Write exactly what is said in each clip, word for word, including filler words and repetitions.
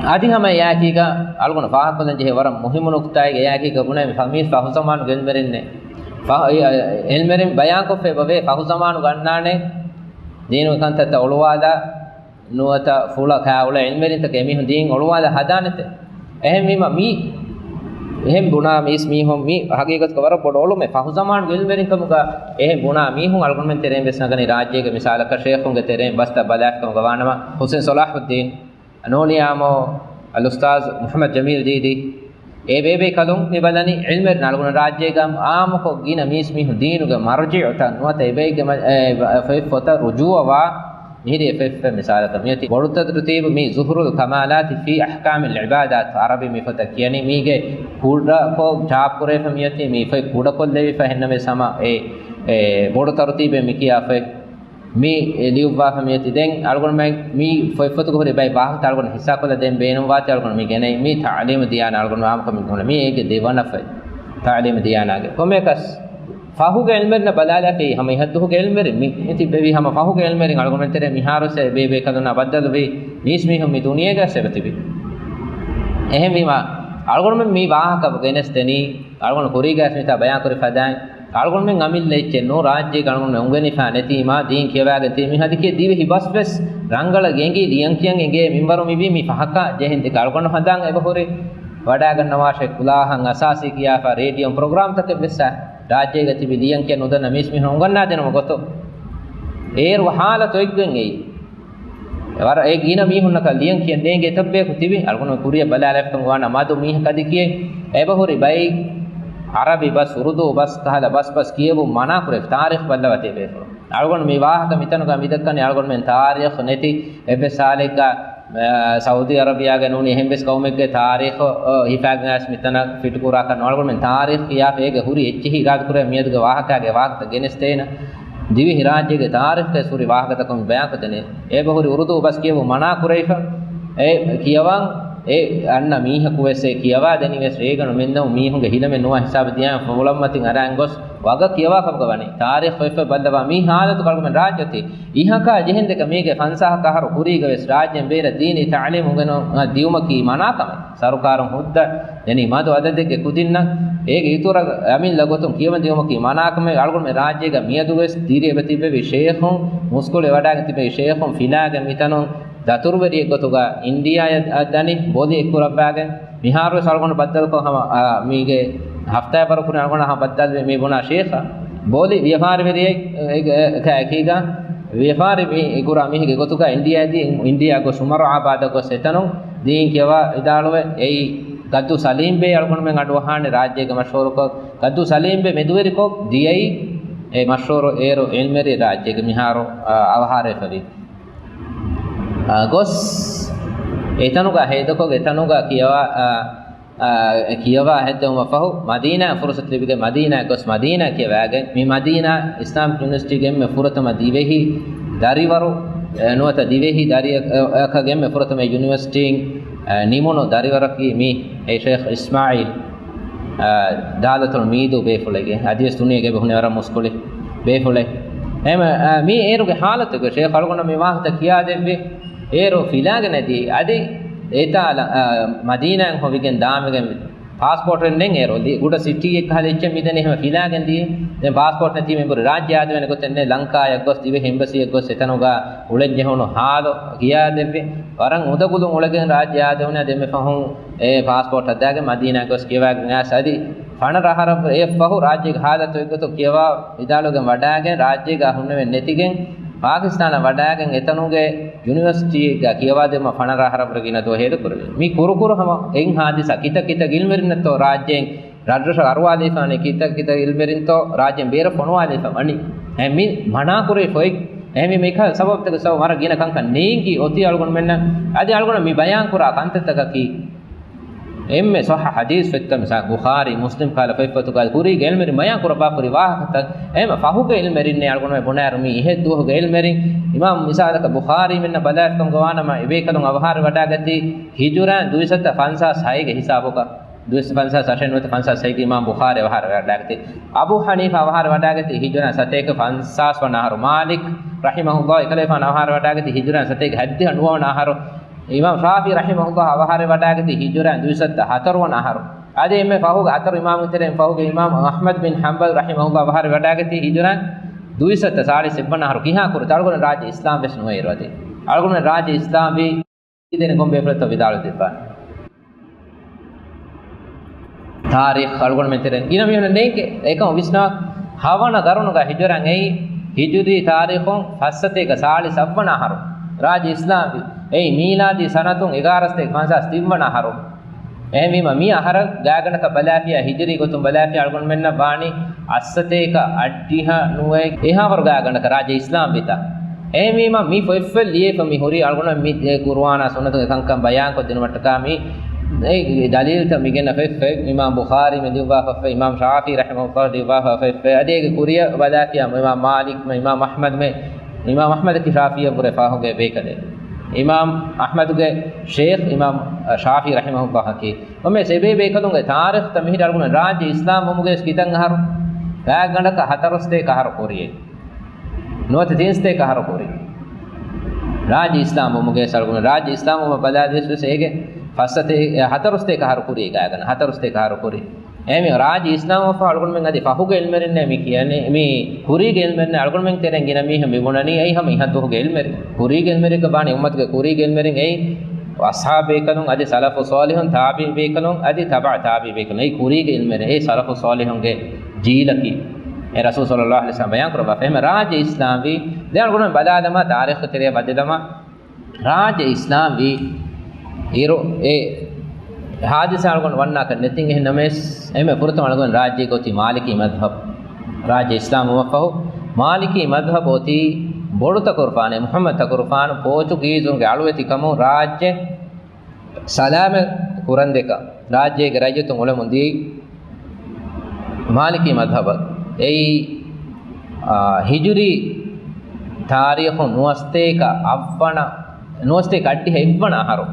އަދި ހަމަ އެއާއެކީގަ އަޅުގަނޑު ފާހަގަކޮށްލަން ޖެހޭ ވަރަށް މުހިއްމު ނުކުތާއެއް އެއާއެކީގަ ބުނޭ މި ފަ-، މީސް ފަހުޒަމާނުގެ އިލްމެރިންނޭ. ފަ-، އެ-، އެ-، އިލްމެރިން ބަޔާންކޮށްފައި ބަވޭ ފަހުޒަމާނުގަ އަންނާނެ ދީނުގެ ކަންތައްތައް އޮޅުވާލާ ނުވަތަ ފުޅަ ކާ އުޅޭ އިލްމެރިންތަކެއް މީހުން ދީން އޮޅުވާލާ ހަދާނެތެ. އެހެންވީމަ މީ، އެހެން ބުނާ މީސް މީހުން މީ ހަގީގަތުގަ ވަރަށް ބޮޑު އޮޅުމެއް ފަހުޒަމާނުގެ އިލްމެރިންކަމުގަ އެހެން ބުނާ މީހުން އަޅުގަނޑުމެން ތެރެއިން ވެސް ނަގަނީ ރާއްޖޭގެ މިސާލަކަށް ޝޭޚުންގެ ތެރެއިން ބަސްތައް ބަލާފިކަމުގަ ވާނަމަ ހުސެން ސޮލާހުއްދީން ނޫނިޔާމޯ އަލްއުސްތާޒް މުޙައްމަދު ޖަމީލް ދީދީ، އެ ބޭބޭކަލުން މި ބަލަނީ އިލްމެރިން އަޅުގަނޑު ރާއްޖޭގަ އާއްމުކޮށް ގިނަ މީސް މީހުން ދީނުގެ މަރުޖިޢުތައް ނުވަތަ އެބައެއްގެ މަ-، އެ، ފޮތްފޮތަށް ރުޖޫޢަވާ މިހިރީ އެ ފޮތްފޮތް މިސާލަކަށް މިއޮތީ ބޮޑު ތަރުތީބު މީ ޒުހުރުލް ކަމާލާތި ފީ އަޙްކާމިލް ޢިބާދާތް ޢަރަބި މި ފޮތަށް ކިޔަނީ. މީގެ ކުޑަކޮށް ޗާޕް ކުރެވިފަ މިއޮތީ މި ފޮތް ކުޑަކޮށްލެވިފަ ހެންނަމެސް ހަމަ އެ، އެ، ބޮޑު ތަރުތީބެއް މި ކިޔާ ފޮތް. މި ލިޔުއްވާފަ މިއޮތީ. ދެން އަޅުގަނޑުމެން މި ފޮތްފޮތުގެ ހުރި ބައެއް ވާހަކަ އަޅުގަނޑު ހިއްސާކޮށްލަ ދޭން ބޭނުންވާތީ އަޅުގަނޑު މި ގެނައީ. މީ ތަޢުލީމު ދިޔާނާ އަޅުގަނޑު އާއްމުކޮށް މި ދެވަނަ ފޮތް. ތަޢުލީމު ދިޔާނާގެ ކޮންމެއަކަސް ފަހުގެ އިލްމެރިންނަށް ބަލާލާފައި ހަމަ އިހަށްދުވަހުގެ އިލްމެރިން މި ތިއްބެވީ ހަމަ ފަހުގެ އިލްމެރިން އަޅުގަނޑުމެން ތެރޭ މިހާރުވެސް އެ ބޭބޭކަލުންނާ ބައްދަލުވީ މީސްމީހުން މި ދުނިޔޭގަ އެބަތިބި. އެހެންވީމަ އަޅުގަނޑުމެން މި ވާހަކަ ގެނެސްދެނީ އަޅުގަނޑު ކުރީގައި މިތާ ބަޔާންކުރި ފަދައިން، އަޅުގަނޑުމެން އަމިއްލަ އެއްޗެއް ނޫން، ރާއްޖޭގަ އަޅުގަނޑުމެން އުނގެނިފާ ނެތީމާ، ދީން ކިޔަވާގެން ތިބި މީހުން އަދި ކިޔޭ ދިވެހި ބަސް ވެސް ރަނގަޅަށް އެނގި ލިޔަން ކިޔަން އެނގޭ މިންވަރު މިވީ މި ފަހަކާ ޖެހެން ދެކެ އަޅުގަނޑު ހަނދާން އެބަހުރި ވަޑާގަންނަވާށޭ ކުލާހަން އަސާސީ ކިޔާފަ ރޭޑިއޯ ޕްރޮގްރާމްތަކެއް ވެސް ރާއްޖޭގަ ތިބި ލިޔަން ކިޔަން ނުދަންނަ މީސް މީހުން އުނގަންނާދިނުމުގެ ގޮތުން. އޭރު ހާލަތު އޮތްގޮތް އެއީ. ވަރަށް އެ ގިނަ މީހުންނަކަށް ލިޔަން ކިޔަން ނޭނގޭ އެތައްބަޔަކު ތިބި، އަޅުގަނޑު ކުރިއަށް ބަލާލަފަކަން ވާނަ މަދު މީހަކަށް އަދި ކިޔޭ، އެބަހުރި ބައެއް އަރަބި ބަސް، އުރުދޫ ބަސް ކަހަލަ ބަސް ބަސް ކިޔެވުން މަނާ ކުރެވި، ތާރީޚް ބައްލަވަތޭ ބޭފުޅުން. އަޅުގަނޑު މި ވާހަކަ މިތަނުގަ މިދައްކަނީ އަޅުގަނޑުމެން ތާރީޚް ނެތި އެއްވެސް ހާލެއްގަ، އަ، ސައުދީ އަރަބިޔާގެ ނޫނީ އެހެންވެސް ޤައުމެއްގެ ތާރީޚު، އަ، ހިފާގެން އައިސް މިތަނަށް ފިޓް ކުރާކަށް ނޫން. އަޅުގަނޑުމެން ތާރީޚް ކިޔާފަ އޭގެ ހުރި އެއްޗެހި އިރާދަކުރޭ މިއަދުގެ ވާހަކާގެ ވާހަކަ ގެނެސްދޭނަ. ދިވެހި ރާއްޖޭގެ ތާރީޚްގައި ހުރި ވާހަކަތަކުން ބަޔާންކޮށްދެނީ. އެބަހުރި އުރުދޫ ބަސް ކިޔެވުން މަނާ ކުރެވިފަ. އެ ކިޔަވަން އެ އަންނަ މީހަކު ވެސް އެ ކިޔަވާ ދެނީ ވެސް ރޭގަނޑު މެންނަމު މީހުންގެ ހިލަމެއް ނުވާ ހިސާބު ދިޔާ ފުޅަށްމަތިން އަރާން ގޮސް ވަގަށް ކިޔަވާ ކަމުގަ ވަނީ. ތާރީޚް ފޮތްފޮތް ބައްލަވާ މީ ހާލަތު އަޅުގަނޑުމެން ރާއްޖެ އޮތީ. އިހަކާ ޖެހެން ދެކެ މީގެ ފަންސާހަ އަހަރު ކުރީގަ ވެސް ރާއްޖޭން ބޭރަށް ދީނީ ތަޢުލީމު އުނގެނުމަށް ދިއުމަކީ މަނާ ކަމެއް. ސަރުކާރުން ހުއްދަ ދެނީ މަދު އަދަދެއްގެ ކުދިންނަށް. އޭގެ އިތުރަށް އަމިއްލަ ގޮތުން ކިޔަވަން ދިއުމަކީ މަނާކަމެއް. އަޅުގަނޑުމެން ރާއްޖޭގަ މިއަދު ވެސް ދިރިއެބަ ތިއްބެވި ޝޭޚުން، މުސްކުޅި ވަޑާގެން ތިބެވި ޝޭޚުން ފިލާގެން މިތަނުން ދަތުރުވެރިއެއް ގޮތުގަ އިންޑިއާއަށް ދަނީ ބޮލި އެއްކުރައްވާގެން. މިހާރު ވެސް އަޅުގަނޑު ބައްދަލުކޮށް ހަމަ، އާ، މީގެ ހަފްތާއެއް ވަރު ކުރިން އަޅުގަނޑު ހަމަ ބައްދަލުވެ މި ބުނާ ޝޭޚާ ބޮލި ވިޔަފާރިވެރިއެއް، އެ، އެ، އެކީގަ ވިޔަފާރި މި ކުރާ މީހެއްގެ ގޮތުގަ އިންޑިއާ ދީ، އިންޑިއާ ގޮސް އުމަރު އާބާދަށް ގޮސް އެތަނުން ދީން ކިޔަވާ ވިދާޅުވެ، އެއީ ގައްދޫ ސަލީމްބެ އަޅުގަނޑުމެން އަޑުއަހާނެ ރާއްޖޭގެ މަޝްހޫރުކޮށް، ގައްދޫ ސަލީމްބެ މެދުވެރިކޮށް ދިޔައީ އެ މަޝްހޫރު އޭރު އިލްމެރި ރާއްޖޭގެ މިހާރު، އަ، އަވަހާރަވެފަވީ. އަ، ގޮސް އެތަނުގަ ހޭދަކޮށް އެތަނުގަ ކިޔަވާ، އަ، އާ، ކިޔަވާ ހެއްދެވުމަށް ފަހު، މަދީނާ ފުރުސަތު ލިބިގެން މަދީނާ ގޮސް މަދީނާ ކިޔަވާގެން، މި މަދީނާ އިސްލާމިކް ޔުނިވަރސިޓީގެ އެންމެ ފުރަތަމަ ދިވެހި ދަރިވަރު، އެ، ނުވަތަ ދިވެހި ދަރިއަކަށް އެންމެ ފުރަތަމަ ޔުނިވަރސިޓީން، އެ، ނިމުނު ދަރިވަރަކީ މީ، އެ ޝޭޚް އިސްމާޢީލް، އެ، ދާލަތުލް މީދޫ ބޭފުޅެއްގެ، އަދިވެސް ދުނިޔޭގެ ބެހުނެ ވަރަށް މުސްކުޅި ބޭފުޅެއް. އެހެން، އެ، މީ އޭރުގެ ހާލަތުގެ ޝޭޚް އަޅުގަނޑަށް މި ވާހަކަ ކިޔާދެއްވި. އޭރު ފިލާގެން އެދި އަދި އެތާ، އަ، މަދީނާއަށް ހޮވިގެން ދާމިގެން ޕާސްޕޯޓެއް ނެތް އޭރު. ލި-، ކުޑަ ސިޓީއެއް ކަހަލަ އެއްޗެއް މިދެނީ ހަމަ ފިލާގެން ދިޔަ. ދެން ޕާސްޕޯޓް ނެތީ މި ބުރި ރާއްޖެ އާދެވޭނެ ގޮތެއް ނެތް. ލަންކާއަށް ގޮސް ދިވެހި އެމްބަސީއަށް ގޮސް އެތަނުގަ އުޅެން ޖެހުނު ހާލު ކިޔާދެއްވި. ވަރަށް އުނދަގުލުން އުޅެގެން ރާއްޖެ އާދެވުނަ ދެންމެ ފަހުން އެ ޕާސްޕޯޓް ހަދާގެން މަދީނާ ގޮސް ކިޔަވާގެން އައިސް އަދި ފަނަރަ އަހަރަށްވުރެ އެއަށްފަހު ރާއްޖޭގެ ހާލަތު އެއްގޮތަށް ކިޔަވާ ވިދާޅުވެގެން ވަޑާގެން ރާއްޖޭގަ ހުންނެވެން ނެތިގެން ޕާކިސްތާނަށް ވަޑާގެން އެތަނުގެ ޔުނިވަރސިޓީއެއްގަ ކިޔަވާދިނުމަށް ފަނަރަ އަހަރަށްވުރެ ގިނަ ދުވަހު ހޭދަކުރެވި. މި ކުރުކުރު ހަމަ އެއް ހާދިސާ ކިތައް ކިތައް އިލްމެރިންނަށްތޯ ރާއްޖޭން ރަށްރަށަށް އަރުވާލައިފާނެ، ކިތައް ކިތައް އިލްމެރިންތޯ ރާއްޖޭން ބޭރަށް ފޮނުވާލައިފާ ވަނީ. އެ މި މަނާކުރެވި ފޮތް. އެހެންވީމަ މިކަހަލަ ސަބަބުތަކެއް ސަބަބު ވަރަށް ގިނަ ކަންކަން ނޭނގި އޮތީ އަޅުގަނޑުމެންނަށް. އަދި އަޅުގަނޑު މި ބަޔާންކުރާ ކަންތައްތަކަކީ އެންމެ ޞައްޙަ ޙަދީޘް ފޮތްތައް މިސާ ބުޚާރީ، މުސްލިމް ކަހަލަ ފޮތްފޮތުގައި ކުރީގެ އިލްމެރިން ބަޔާން ކުރައްވާފަ ހުރި ވާހަކަތައް. އެހެންވީމަ ފަހުގެ އިލްމެރިންނޭ އަޅުގަނޑުމެން ބުނާއިރު މީ އިހަށްދުވަހުގެ އިލްމެރިން. އިމާމު މިސާލަކަށް ބުޚާރީމެންނަށް ބަލާފިކަމުގަ ވާނަމަ އެބޭކަލުން އަވަހާރަވެވަޑާގަތީ ހިޖުރާ ދުއިސައްތަ ފަންސާސް ހައެއްގެ ހިސާބުގަ. ދުއިސައްތަ ފަންސާސް ހައެއް ނުވަތަ ފަންސާސް ހައެއްގެ އިމާމް ބުޚާރީ އަވަހާރަވެވަޑާގަތީ. އަބޫ ޙަނީފާ އަވަހާރަވެވަޑާގަތީ ހިޖުރާ ސަތޭކަ ފަންސާސް ވަނަ އަހަރު. މާލިކް ރަޙިމަހުﷲ އެކަލޭފާނު އަވަހާރަވެވަޑާގަތީ ހިޖުރާ ސަތޭކަ ހަތްދިހަ ނުވަ ވަނަ އަހަރު. އިމާމް ޝާފިޢީ ރަޙިމަހުﷲ އަވަހާރަވެވަޑައިގަތީ ހިޖުރަ ދުއިސައްތަ ހަތަރު ވަނަ އަހަރު. އަދި އެންމެ ފަހުގެ ހަތަރު އިމާމުން ތެރެއިން ފަހުގެ އިމާމް އަޙްމަދު ބިން ޙަންބަލް ރަޙިމަހުﷲ އަވަހާރަވެވަޑައިގަތީ ހިޖުރަ ދުއިސައްތަ ސާޅީސް އެއްވަނަ އަހަރު. ކިހާ ކުރިތަ؟ އަޅުގަނޑު ރާއްޖެ އިސްލާމް ވެސް ނުވޭ އިރު އަދި. އަޅުގަނޑު ރާއްޖެ އިސްލާމް ވީ ދެނެ ކޮން ބޭފުޅެއްތޯ ވިދާޅުވެދެއްވާނެ. ތާރީޚް އަޅުގަނޑުމެން ތެރެއިން ގިނަ މީހުންނަށް ނޭނގޭ. އެކަމަކު ވިސްނާ، ހަވަނަ ގަރުނުގަ ހިޖުރަ އެއީ ހިޖުރީ ތާރީޚުން ފައްސަތޭކަ ސާޅީސް އަށްވަނަ އަހަރު. ރާއްޖެ އިސްލާމް ވި. އެއީ މީލާދީ ސަނަތުން އެގާރަސަތޭކަ ފަންސާސް ތިންވަނަ އަހަރު. އެހެންވީމަ، މި އަހަރަށް ގާތްގަނޑަކަށް ބަލާފިޔާ، ހިޖުރީ ގޮތުން ބަލާފިޔާ އަޅުގަނޑުމެންނަށް ވާނީ އަށްސަތޭކަ އަށްޑިހަ ނުވައެއް އެހާވަރު ގާތްގަނޑަކަށް ރާއްޖެ އިސްލާމް ވިތާ. އެހެންވީމަ، މި ފޮތްފޮތް ލިޔެފަ މި ހުރީ އަޅުގަނޑު މި ޤުރުއާނާ ސުންނަތުގެ ކަންކަން ބަޔާންކޮށްދިނުމަށްޓަކާ މި އެ ދަލީލްތައް މި ގެންނަ ފޮތްފޮތް، އިމާމް ބުޚާރީ މެ ލިޔުއްވާފަ ފޮތް، އިމާމް ޝާފިޢީ ރަޙިމަހުﷲ ލިޔުއްވާފަ ފޮތްފޮތް، އަދި އޭގެ ކުރިޔަށް ބަލާފިޔާ އިމާމް މާލިކް މެ، އިމާމް އަޙްމަދު މެ، އިމާމް އަޙްމަދަކީ ޝާފިޢީއަށްވުރެ ފާހުގެ ބޭކަލެއް. އިމާމް އަޙްމަދުގެ ޝޭޚް އިމާމް ޝާފިޢީ ރަޙިމަހުﷲއަކީ. އޮމެ ސެބޭ ބޭކަލުންގެ ތާރީޚްތައް މިހިރަ އަޅުގަނޑު ރާއްޖެ އިސްލާމް ވުމުގެ ކިތަން އަހަރު؟ ގާތްގަނޑަކަށް ހަތަރުސަތޭކަ އަހަރު ކުރިއެއް. ނުވަތަ ތިންސަތޭކަ އަހަރު ކުރި. ރާއްޖެ އިސްލާމް ވުމުގެ ސަޅުގުނަ ރާއްޖެ އިސްލާމް ވުމަށް ބަލާލިޔަސް ވެސް އޭގެ ފައްސަތޭ، އެ، ހަތަރުސަތޭކަ އަހަރު ކުރި ގާތްގަނޑަ، ހަތަރުސަތޭކަ އަހަރު ކުރި. އެހެންވީމަ ރާއްޖެ އިސްލާމް ވެފަ އަޅުގަނޑުމެން އަދި ފަހުގެ އިލްމެރިންނޭ މި ކިޔަނީ، މި ކުރީގެ އިލްމެރިން އަޅުގަނޑުމެން ތެރެއިން ގިނަ މީހުން މި ބުނަނީ އެއީ ހަމަ އިހަށް ދުވަހުގެ އިލްމެރިން. ކުރީގެ އިލްމެރިއަކަށް ވާނީ އުއްމަތުގެ ކުރީގެ އިލްމެރިން އެއީ އަޞްޙާބު ބޭކަލުން އަދި ސަލަފު ޞާލިޙުން ތާބިޢީ ބޭކަލުން އަދި ތަބަޢު ތާބިޢީ ބޭކަލުން. އެއީ ކުރީގެ އިލްމެރިން އެއީ ސަލަފު ޞާލިޙުންގެ ޖީލަކީ. އެ ރަސޫލު ޞައްލައްލާހު ޢަލައިހި ވަސައްލަމް ބަޔާން ކުރައްވާފަ. އެހެން ރާއްޖެ އިސްލާމް ވީ. ދެން އަޅުގަނޑު ބަލާލަމާ، ތާރީޚު ތެރެއަށް ވަދެލަމާ، ރާއްޖެ އިސްލާމް ވީ އިރު އެ ހާދިސާ އަޅުގަނޑު ވަންނާކަށް ނެތިން. އެހެން ނަމަވެސް، އެންމެ ފުރަތަމަ އަޅުގަނޑު ރާއްޖޭގަ އޮތީ މާލިކީ މަޛްހަބް. ރާއްޖެ އިސްލާމް ވުމަށްފަހު މާލިކީ މަޛްހަބް އޮތީ ބޮޑު ތަކުރުފާނެއް، މުޙައްމަދު ތަކުރުފާނު ޕޯޗުގީޒުންގެ އަޅުވެތިކަމުން ރާއްޖެ ސަލާމަތް ކުރަންދެކަ، ރާއްޖޭގެ ރައްޔިތުން އުޅެމުން ދީ މާލިކީ މަޛްހަބަށް. އެއީ، އާ، ހިޖުރީ ތާރީޚު ނުވަސަތޭކަ އަށްވަނަ، ނުވަސަތޭކަ އަށްޑިހަ އެއްވަނަ އަހަރު.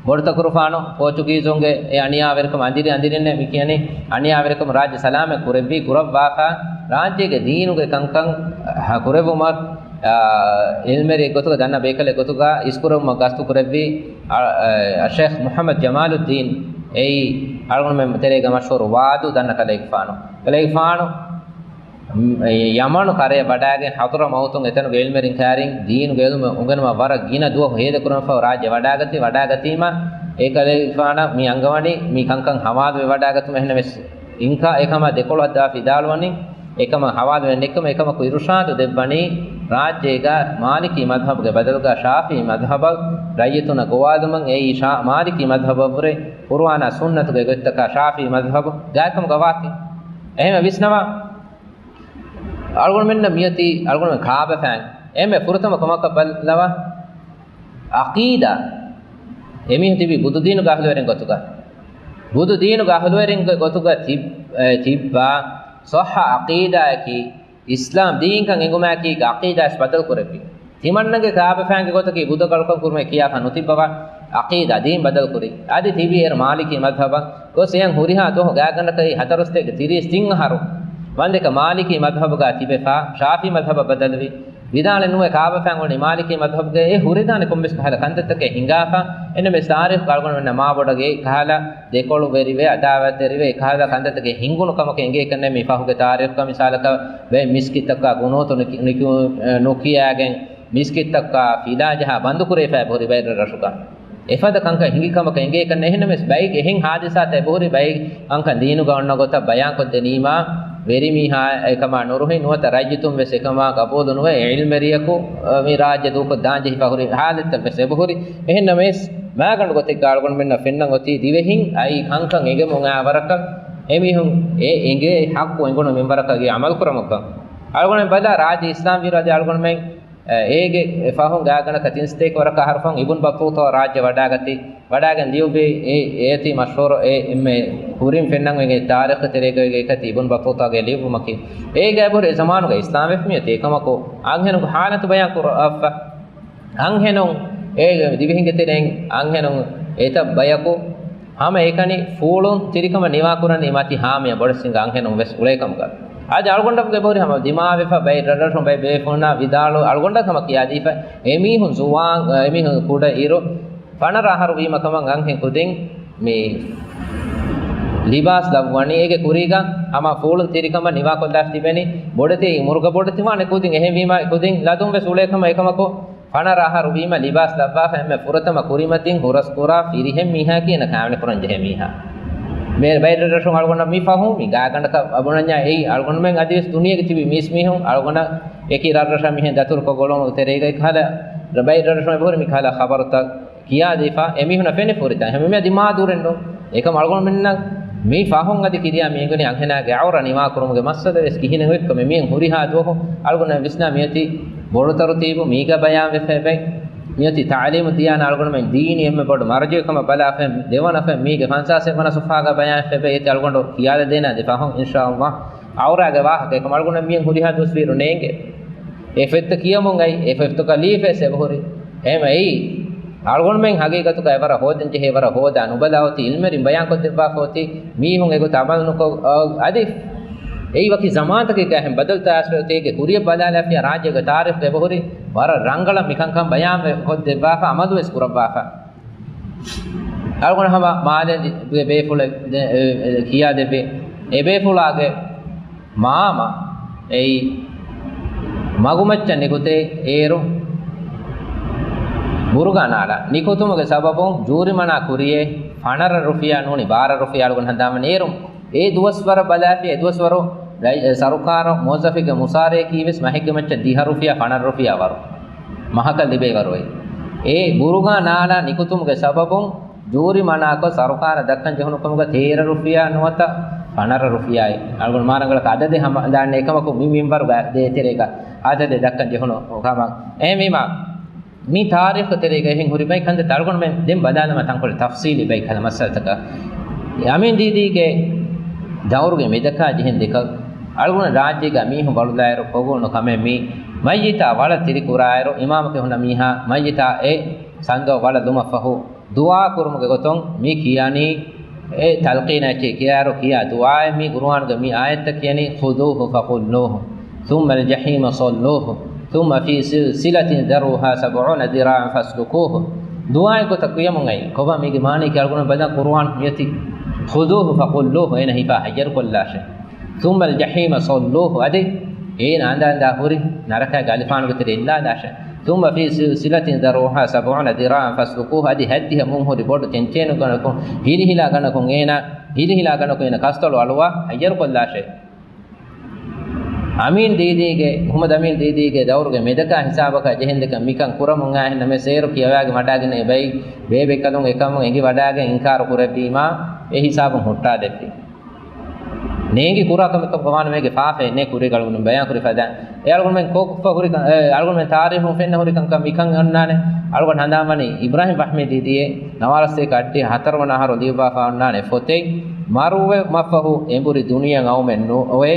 ބޮޑު ތަކުރުފާނު ޕޯޗުގީޒުންގެ އެ އަނިޔާވެރިކަމަށް އަނދިރި އަނދިރިންނޭ މި ކިޔަނީ، އަނިޔާވެރިކަމުން ރާއްޖެ ސަލާމަތް ކުރެއްވީ، ކުރައްވާފަ، ރާއްޖޭގެ ދީނުގެ ކަންކަން، އަ، ކުރެއްވުމަށް، އާ، އިލްމެރި ގޮތުގަ ދަންނަ ބޭކަލެއް ގޮތުގަ އިސްކުރެއްވުމަށް ގަސްތު ކުރެއްވީ، އަ، އަ، ޝޭޚް މުޙައްމަދު ޖަމާލުއްދީން، އެއީ އަޅުގަނޑުމެން ތެރޭގަ މަޝްހޫރު ވާދޫ ދަންނަ ކަލޭގެފާނު. ކަލޭގެފާނު ޔަމަނު ކަރަޔަށް ވަޑާގެން ޙަޟްރަމައުތުން އެތަނުގެ އިލްމެރިން ކާރިން ދީނުގެ އިލްމު އުނގެނުމަށް ވަރަށް ގިނަ ދުވަހު ހޭދަކުރުމަށްފަހު ރާއްޖެ ވަޑާގަތީ، ވަޑާގަތީމަ އެ ކަލޭގެފާނަށް މި އަންގަވަނީ މި ކަންކަން ހަވާލުވެ ވަޑާގަތުމަށް. އެހެންނަމަވެސް އިންކާ އެކަމާ ދެކޮޅު ހައްދާފަ ވިދާޅުވަނީ އެކަމަށް ހަވާލުވެ ނެއްކަމަށް. އެކަމަކު އިރުޝާދު ދެއްވަނީ ރާއްޖޭގަ މާލިކީ މަޛްހަބުގެ ބަދަލުގަ ޝާފިޢީ މަޛްހަބަށް ރައްޔިތުންނަށް ގޮވާލުމަށް. އެއީ ޝާ-، މާލިކީ މަޛްހަބަށްވުރެ ޤުރުއާނާ ސުންނަތުގެ ގޮތްތަކާ ޝާފިޢީ މަޛްހަބު ގާތްކަމުގަ ވާތީ. އެހެން ވިސްނަވާ. އަޅުގަނޑުމެންނަށް މިއޮތީ އަޅުގަނޑުމެން ކާބަފައިން އެންމެ ފުރަތަމަ ކަމަކަށް ބަލަވާ، ޢަޤީދާ. އެމީހުން ތިބީ ބުދުދީނުގެ އަހުލުވެރިން ގޮތުގަ. ބުދުދީނުގެ އަހުލުވެރިންގެ ގޮތުގަ ތިބް-، އެ، ތިއްބާ ޞައްޙަ ޢަޤީދާއަކީ، އިސްލާމް ދީންކަން އެނގުމާއެކީ ޢަޤީދާވެސް ބަދަލު ކުރެއްވި. ތިމަންނަގެ ކާބަފައިންގެ ގޮތަކީ ބުދަ ގަޅުކަން ކުރުމޭ ކިޔާފަ ނުތިއްބަވާ، ޢަޤީދާ ދީން ބަދަލު ކުރި. އަދި ތިބީ އޭރު މާލިކީ މަޛްހަބަށް ގޮސް އެޔަން ހުރިހާ ދުވަހު ގާތްގަނޑަކަށް ހަތަރުސަތޭކަ ތިރީސް ތިން އަހަރު ވަންދެކަ މާލިކީ މަޛްހަބުގަ ތިބެފަ، ޝާފިޢީ މަޛްހަބަށް ބަދަލުވި. ވިދާޅެއް ނުވެ ކާބަފައިން އުޅުނީ މާލިކީ މަޛްހަބުގައޭ. ހުރެދާނެ ކޮންމެސް ކަހަލަ ކަންތައްތަކެއް ހިނގާފަ. އެންމެ ތާރީޚު އަޅުގަނޑުމެންނަށް މާބޮޑަށް އެ ކަހަލަ ދެކޮޅުވެރިވެ، އަދާވަތްތެރިވެ، އެކަހަލަ ކަންތައްތަކެއް ހިނގުނު ކަމަކަށް އެނގޭކަށްނެއް މި ފަހުގެ ތާރީޚުގަ. މިސާލަކަށް ވެ މިސްކިތްތަކާ ގުނޫތު ނުކި-، ނުކި-، ނުކިޔާގެން މިސްކިތްތަކާ ފިލާ ޖަހާ ބަންދުކުރެވިފައި އެބަހުރި ބައެއް ރަށްރަށުގަ. އެފަދަ ކަންކަން ހިނގި ކަމަކަށް އެނގޭކަށްނެއް. އެހެންނަމަވެސް ބައެއް އެހެން ހާދިސާތައް އެބަހުރި ބައެއް ކަންކަން ދީނުގަ އޮންނަ ގޮތަށް ބަޔާންކޮށްދެނީމާ، ވެރިމީހާ އެކަމާ ނުރުހި ނުވަތަ ރައްޔިތުން ވެސް އެކަމާ ގަބޫލުނުވެ، އެ އިލްމެރިޔަކު، އަ، މި ރާއްޖެ ދޫކޮށްދާންޖެހިފަ ހުރި ހާލަތްތައް ވެސް އެބަހުރި. އެހެންނަމަވެސް، މާގަނޑު ގޮތެއްގަ އަޅުގަނޑުމެންނަށް ފެންނަން އޮތީ ދިވެހިން އައި ކަންކަން އެނގެމުން އާ ވަރަކަށް އެމީހުން އެ އެނގޭ ޙައްޤު އެނގުނު މިންވަރަކަށް އެ ޢަމަލު ކުރަމުންކަން. އަޅުގަނޑުމެން ބަލާ ރާއްޖެ އިސްލާމް ވީއިރު އަދި އަޅުގަނޑުމެން އެ، އޭގެ ފަހުން ގާތްގަނޑަކަށް ތިންސަތޭކަ ވަރަކަށް އަހަރު ފަހުން އިބުން ބަޠޫޠާ ރާއްޖެ ވަޑާގަތީ، ވަޑާގެން ލިޔުއްވި އެ، އޭތި މަޝްހޫރު އެ އެންމެ ކުރިން ފެންނަން އޮތް ތާރީޚު ތެރޭގައި އެކަތި އިބުން ބަޠޫޠާގެ ލިޔުއްވުމަކީ. އޭގެ އެބަހުރި އެ ޒަމާނުގަ އިސްލާމް ވެފަ މިއޮތީ. އެކަމަކު އަންހެނުންގެ ޙާލަތު ބަޔާން ކުރައްވާފަ. އަންހެނުން އޭގެ ދިވެހިންގެ ތެރެއިން އަންހެނުން އެތައް ބަޔަކު ހަމައެކަނި ފޫޅުން ތިރިކަމަށް ނިވާކުރަނީ މަތި ހާމިޔަ ބޮޑެއްސިނގ އަންހެނުން ވެސް އުޅޭކަމުގަ. އަދި އަޅުގަނޑަށް އެބަހުރި ހަމަ ދިމާވެފަ ބައެއް ރަށްރަށުން ބައެއް ބޭފުޅުންނާ ވިދާޅު އަޅުގަނޑަށް ހަމަ ކިޔާދީފަ. އެމީހުން ޒުވާން، އެމީހުން ކުޑަ އިރު ފަނަރަ އަހަރު ވީމަ ކަމަށް އަންހެން ކުދިން މި ލިބާސް ލައްވަނީ. އޭގެ ކުރީގަ ހަމަ ފޫޅުން ތިރިކަމަށް ނިވާކޮށްލާފަ ތިބެނީ. ބޮޑެތި މުރުގަ ބޮޑެތިވާނެ ކުދިން. އެހެންވީމަ ކުދިން ލަދުން ވެސް އުޅޭ ކަމަށް އެކަމަކު، ފަނަރަ އަހަރު ވީމަ ލިބާސް ލައްވާފަ އެންމެ ފުރަތަމަ ކުރިމަތިން ހުރަސްކުރާ ފިރިހެން މީހާ ކިޔަން ކާވެނި ކުރަން ޖެހޭ މީހާ. މޭ ބައެއް ރަށްރަށުން އަޅުގަނޑަށް މި ފަހުން މި ގާގަނޑަކަށް އަބުނަންޏާ އެއީ އަޅުގަނޑުމެން އަދިވެސް ދުނިޔޭގެ ތިބި މީސް މީހުން އަޅުގަނޑަށް އެކި ރަށްރަށަށް މިހެން ދަތުރުކޮށް އުޅުނު ތެރޭގައި ކަހަލަ ބައެއް ރަށްރަށުން އެބަހުރި މި ކަހަލަ ޚަބަރުތައް ކިޔާދީފަ އެމީހުންނަށް ފެނިފަ ހުރިތަން ހަމަ މިއަދި މާ ދުރެއްނު. އެކަމް އަޅުގަނޑުމެންނަށް މި ފަހުން އަދި ކިރިޔާ މީގުނި އަންހެނާގެ އައުރަ ނިވާކުރުމުގެ މައްސަލަ ވެސް ކިހިނެއް ވެއްކަމެ މިއަން ހުރިހާ ދުވަހު އަޅުގަނޑަށް ވިސްނާ މިއޮތީ ބޮޑު ތަރުތީބު މީގަ ބަޔާން ވެފަ އެބައި. މިއޮތީ ތަޢުލީމު ދިޔާނަ އަޅުގަނޑުމެން ދީނީ އެންމެ ބޮޑު މަރުޖަޢު ކަމަށް ބަލާފަ ދެވަނަފަ މީގެ ފަންސާސް ވަނަ ސޮފްޙާގަ ބަޔާން ވެފަ އެބައި. އޭތި އަޅުގަނޑު ކިޔާލަދޭނަ އަދި ފަހުން އިންޝާﷲ. އައުރާގެ ވާހަކަ އެކަމް އަޅުގަނޑަށް މިއަން ހުރިހާ ދުވަސް ވީއިރު ނޭނގެ. އެ ފޮތްތައް ކިޔަމުން އައި، އެ ފޮތްތަކަށް ލީފަ ވެސް އެބަހުރި. އެހެންވެ އެއީ، އަޅުގަނޑުމެން ހަގީގަތުގަ އެވަރަށް ހޯދަން ޖެހޭ، ވަރަށް ހޯދާ ނުބަލާ އޮތީ، އިލްމެރިން ބަޔާންކޮށްދެއްވާފަ އޮތީ، މީހުން އެގޮތަށް އަމަލު ނުކޮށް، އަ، އަދި އެއީ ވަކި ޒަމާންތަކެއްގަ އެހެން ބަދަލުތައް އައިސްފަ އޮތީ، އޭގެ ކުރިޔަށް ބަލާލާފިޔާ ރާއްޖޭގެ ތާރީޚްގަ އެބަހުރި ވަރަށް ރަނގަޅަށް މިކަންކަން ބަޔާން ކޮށްދެއްވާފަ، އަމަލު ވެސް ކުރައްވާފަ. އަޅުގަނޑު ހަމަ މާލެ ބޭފުޅެއް ދެ-، އެ، އެ، ކިޔާދެއްވި. އެ ބޭފުޅާގެ މާމަ އެއީ މަގުމައްޗަށް ނިކުތޭ އޭރު ބުރުގާ ނާލާ ނިކުތުމުގެ ސަބަބުން ޖޫރިމަނާ ކުރިޔޭ ފަނަރަ ރުފިޔާ ނޫނީ ބާރަ ރުފިޔާ އަޅުގަނޑު ހަނދާންވަނީ އޭރު. އެ ދުވަސްވަރަށް ބަލާފި އެ ދުވަސްވަރު ރައި-، އެ ސަރުކާރު މުވައްޒަފެއްގެ މުސާރަޔަކީ ވެސް މަހެއްގެ މައްޗަށް ދިހަ ރުފިޔާ ފަނަރަ ރުފިޔާ ވަރު މަހަކަށް ލިބޭ ވަރު އެއް. އެ ބުރުގާ ނާލާ ނިކުތުމުގެ ސަބަބުން ޖޫރިމަނާކޮށް ސަރުކާރަށް ދައްކަން ޖެހުނު ކަމުގަ ތޭރަ ރުފިޔާ ނުވަތަ ފަނަރަ ރުފިޔާއެއް. އަޅުގަނޑު މާރަނގަޅަކަށް އަދަދެއް ހަމަ ދާން އެކަމަކު މި މިންވަރުގަ ދޭތެރޭގަ އަދަދެއް ދައްކަން ޖެހުނު ކަމަށް. އެހެންވީމަ، މި ތާރީޚު ތެރޭގަ އެހެން ހުރި ބައި ކަންތައްތައް އަޅުގަނޑުމެން ދެން ބަލާލަމާ ތަންކޮޅެއް ތަފްސީލީ ބައި ކަހަލަ މައްސަލަތަކަށް. އަމީން ދީދީގެ ދައުރުގެ މެދަކާ ޖެހެން ދެކަށް އަޅުގަނޑު ރާއްޖޭގަ މީހުން ބަޅުލާއިރު ކޮށްގުޅުނު ކަމެއް މީ މައްޔިތާ ވަޅަށް ތިރިކުރާއިރު އިމާމަކީ ހުންނަ މީހާ މައްޔިތާ އެ ސަންދޯ ވަޅަށް ލުމަށްފަހު ދުޢާ ކުރުމުގެ ގޮތުން މި ކިޔަނީ، އެ ތަލްޤީނަށް ކިޔާއިރު ކިޔާ ދުޢާއެއް މީ ޤުރުއާނުގެ މި އާޔަތްތައް ކިޔަނީ، "خذوه فغلوه ثم الجحيم صلوه ثم في سلسلة ذرعها سبعون ذراعا فاسلكوه." ދުޢާއެއް ގޮތަށް ކިޔަމުން އައި. ކޮބާ މީގެ މާނައަކީ އަޅުގަނޑު ބަލަން ޤުރުއާން މިއޮތީ، "خذوه فغلوه" އޭނަ ހިފާ ހައްޔަރުކޮށްލާށޭ. ثم الجحيم صلوه، އަދި އޭނަ އަނދަންދާ ހުރި ނަރަކައިގެ އަލިފާނުގެ ތެރެ އެއްލާލާށޭ. ثم في سلسلة ذرعها سبعون ذراعا فاسلكوه، އަދި ހައްދިހަ މުން ހުރި ބޮޑު ޗެންޗޭނު ގަނޑަކުން، ހިލިހިލާ ގަނޑަކުން އޭނަ، ހިލިހިލާ ގަނޑަކުން އޭނަ ކަސްތޮޅު އަޅުވާ ހައްޔަރުކޮށްލާށޭ. އަމީން ދީދީގެ، މުޙައްމަދު އަމީން ދީދީގެ ދައުރުގެ މެދަކާ ހިސާބަކަށް ޖެހެންދެކަން މިކަން ކުރަމުން އާހެން ނަމަ ސޭރު ކިޔަވާގެ ވަޑާގެން އެބައި ބޭބެއްކަލުން އެކަމުން އެނގި ވަޑާގެން އިންކާރު ކުރެއްވީމާ އެ ހިސާބުން ހުއްޓާދެއްވި. ނޭނގި ކުރާ ކަމެއްކަމަށް ވާނަމޭގެ ފާފައެއް ނެތް ކުރީގަ އަޅުގަނޑު ބަޔާންކުރި ފަދަ. އެ އަޅުގަނޑުމެން ކޯކުފަ ހުރި ކަން، އެ އަޅުގަނޑުމެން ތާރީހުން ފެންނަ ހުރި ކަންކަން މިކަން އޮންނާނެ. އަޅުގަނޑު ހަނދާންވަނީ އިބްރާހިމް ފަހްމީ ދީދީއޭ ނަވާރަސްތޭކަ އައްޑިހަ ހަތަރުވަނަ އަހަރު ލިޔުއްވާފަ އޮންނާނެ ފޮތެއް، މަރުވެ މަފަހު އެނބުރި ދުނިޔެ އައުމެއް ނު އޮވޭ،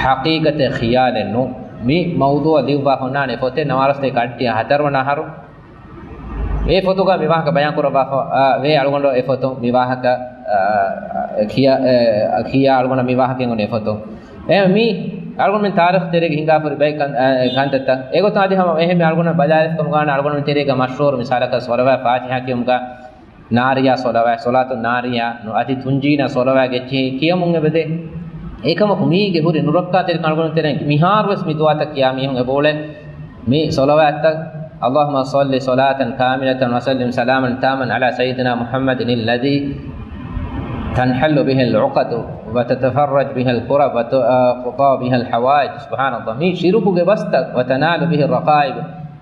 ޙަޤީޤަތެއް ޚިޔާލެއް ނޫ. މި މައުޟޫޢަށް ލިޔުއްވާފަ އޮންނާނެ ފޮތެއް ނަވާރަސްތޭކަ އައްޑިހަ ހަތަރުވަނަ އަހަރު. އެ ފޮތުގަ މި ވާހަކަ ބަޔާން ކުރައްވާފަ، އާ، ވޭ އަޅުގަނޑު އެ ފޮތު މި ވާހަކަ، އާ، ކިޔާ، އެ، ކިޔާ އަޅުގަނޑަށް މި ވާހަކަ އެނގުނު އެ ފޮތު. އެ މި އަޅުގަނޑުމެން ތާރީޚު ތެރޭގަ ހިނގާފަ ހުރި ބައެއް ކަން، އާ، ކަންތައްތައް. އެގޮތަށް އަދި ހަމަ އެހެން އަޅުގަނޑު ބަލާލިފަ ކަމުގަ އަޅުގަނޑުމެން ތެރޭގަ މަޝްހޫރު މިސާލަކަށް ޞަލަވާތް ފާތިޙާ ކިޔުމުގަ ނާރިޔާ ޞަލަވާތް، ޞަލާތު ނާރިޔާ، އަދި ތުންޖީނަ ޞަލަވާތް ގެއްޗި ކިޔަމުން އެބަދޭ. އެކަމަކު މީގެ ހުރި ނުރައްކާތެރިކަން އަޅުގަނޑު ތެރޭ މިހާރުވެސް މި ދުޢާތައް ކިޔާ މީހުން އެބައުޅޭ. މި ޞަލަވާތްތައް، اللهم صل صلاة كاملة وسلم سلاما تاما على سيدنا محمد الذي تنحل به العقد وتتفرج به الكرب وتقضى به الحوائج. سبحان الله. މި ޝިރުކުގެ ބަސްތައް، وتنال به الرغائب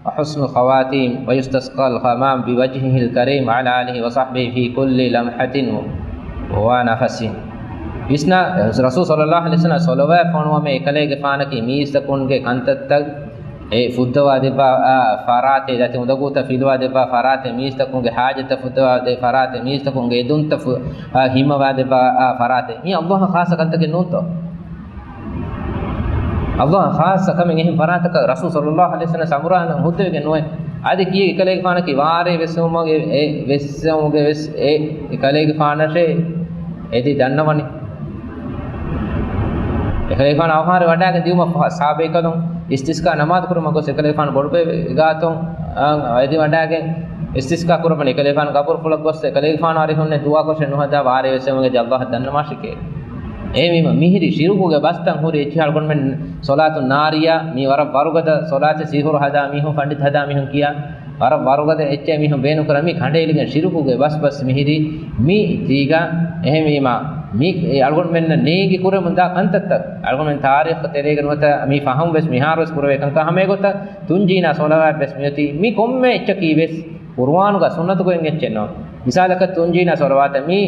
وحسن الخواتيم ويستسقى الغمام بوجهه الكريم وعلى آله وصحبه في كل لمحة ونفس. ވިސްނާ، ރަސޫލު ޞައްލައްލާހު ޢަލައިހި ވަސައްލަމަ ޞަލަވާތް ފޮނުވަމޭ އެކަލޭގެފާނަކީ މީސްތަކުންގެ ކަންތައްތައް، އެ ފުއްދަވާ ދެއްވާ، އާ، ފަރާތެއް، ދަތި އުނދަގޫތައް ފިލުވާ ދެއްވާ ފަރާތެއް، މީސްތަކުންގެ ޙާޖަތްތައް ފުއްދަވާ ދޭ ފަރާތެއް، މީސްތަކުންގެ އެދުންތައް ފު-، އާ، ހިމަވާ ދެއްވާ، އާ، ފަރާތެއް. މީ ﷲ އަށް ޚާއްޞަ ކަންތަކެއް ނޫންތޯ؟ ﷲ އަށް ޚާއްޞަ ކަމެއް އެހެން ފަރާތަކަށް ރަސޫލު ޞައްލައްލާހު ޢަލައިހި ވަސައްލަމަ ސަމުރާ ހުއްދަވެގެން ނުވޭ. އަދި ކީއް އެކަލޭގެފާނަކީ ވާރޭ ވެއްސެވުމުގެ، އެ ވެއްސެވުމުގެ ވެސް އެ އެކަލޭގެފާނަށޭ އެދި ދަންނަވަނީ. އެކަލޭގެފާނު އަވަހާރަ ވަޑާގެން ދިއުމަށް ފަހަ، ޞަޙާބީކަލުން އިސްތިސްޤާ ނަމާދު ކުރުމަށް ގޮސް އެކަލޭގެފާނު ބޮޑުބޭބެ ގާތުން، އާ، އެދި ވަޑާގެން އިސްތިސްޤާ ކުރައްވަނީ އެކަލޭގެފާނު ޤަބުރުފުޅަށް ގޮސް، އެކަލޭގެފާނު އަރިހުންނެއް ދުޢާކޮށެއް ނުހަދާ ވާރޭވެސް އެމަގެ ﷲ އަށް ދަންނަވާށިކޭ. އެހެންވީމަ މިހިރީ ޝިރުކުގެ ބަސްތައް ހުރި އެއްޗެއް އަޅުގަނޑުމެން ޞަލާތު ނާރިޔާ، މީ ވަރަށް ވަރުގަދަ ޞަލާތެއް، ސިހުރު ހަދާ މީހުން، ފަންޑިތަ ހަދާ މީހުން ކިޔާ، ވަރަށް ވަރުގަދަ އެއްޗެއް މީހުން ބޭނުން ކުރާ، މީ ކަނޑައެޅިގެން ޝިރުކުގެ ބަސް ބަސް މިހިރީ މި ތީގަ. އެހެންވީމަ މީ އެ އަޅުގަނޑުމެންނަށް ނޭނގި ކުރެމުން ދާ ކަންތައްތައް އަޅުގަނޑުމެން ތާރީޚު ތެރޭގަ ނުވަތަ މީ ފަހުން ވެސް މިހާރު ވެސް ކުރެވޭ ކަންކަން ހަމަ އެގޮތަށް ތުންޖީނާ ޞަލަވާތް ވެސް މިއޮތީ މި ކޮންމެ އެއްޗަކީ ވެސް ޤުރުއާނުގަ ސުންނަތުގައި އެއްޗެއް ނޫން. މިސާލަކަށް ތުންޖީނާ ޞަލަވާތަށް މި،